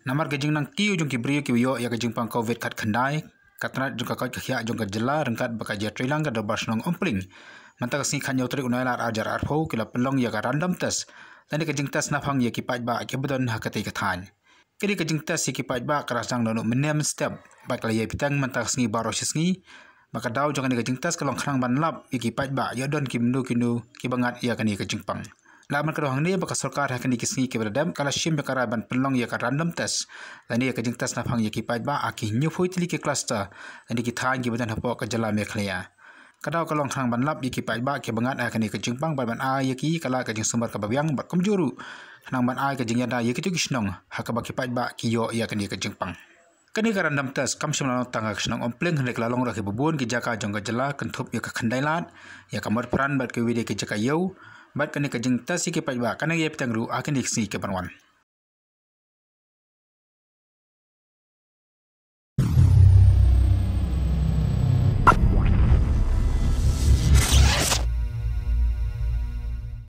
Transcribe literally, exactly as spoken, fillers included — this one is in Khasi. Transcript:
Namar ka jingnang kiew jong ki briew kiba ïoh ïa ka jingpang covid khatkhyndai, ka tnat jong ka koit ka khiah jong ka jylla ryngkat bad ka jingïatreilang ka Dorbar Shnong Umpling, mynta ka sngi khathynñiew tarik u Nailar arhajar arphew ki la pynlong ïa ka random test lane ka jingtest naphang ïa ki paidbah kiba don ha katei ka thaiñ. Kane ka jingtest ïa ki paidbah ka la sdang naduh mynne mynstep bad ka la ïai bteng mynta ka sngi baroh shi sngi, bad ka daw jong kane ka jingtest ka long khnang ban lap ïa ki paidbah ïoh don kino kino kiba ngat ïa kane ka jingpang. Lah ban kdew hangne ba ka sorkar ha kine ki sngi kiba la dep ka la shim ïa ka rai ban pynlong ïa ka random test lane ïa ka jingtest naphang ïa ki paidbah ha ki hynñiewphew tylli ki cluster lane ki thaiñ kiba don hapoh ka jylla Meghalaya. Ka daw ka long khnang ban lap ïa ki paidbah kiba ngat ha kane ka jingpang bad ban ai ïa ki ka lad ka jingsumar kaba biang bad kumjuh ruh khnang ban ai ka jingïada ïa kito ki shnong ha kaba ki paidbah ki ïoh ïa kane ka jingpang. Kane ka random test kam shym la long tang ha ka shnong Umpling, hynrei ka la long ruh ha kiba bun ki jaka jong ka jylla kynthup ïa ka Khyndailad, ïa ka Motphran bad kiwei de ki jaka ïew. Bad kane ka jingtest ïa ki paidbah kan nang ïai bteng ruh ha kine ki sngi ki ban wan.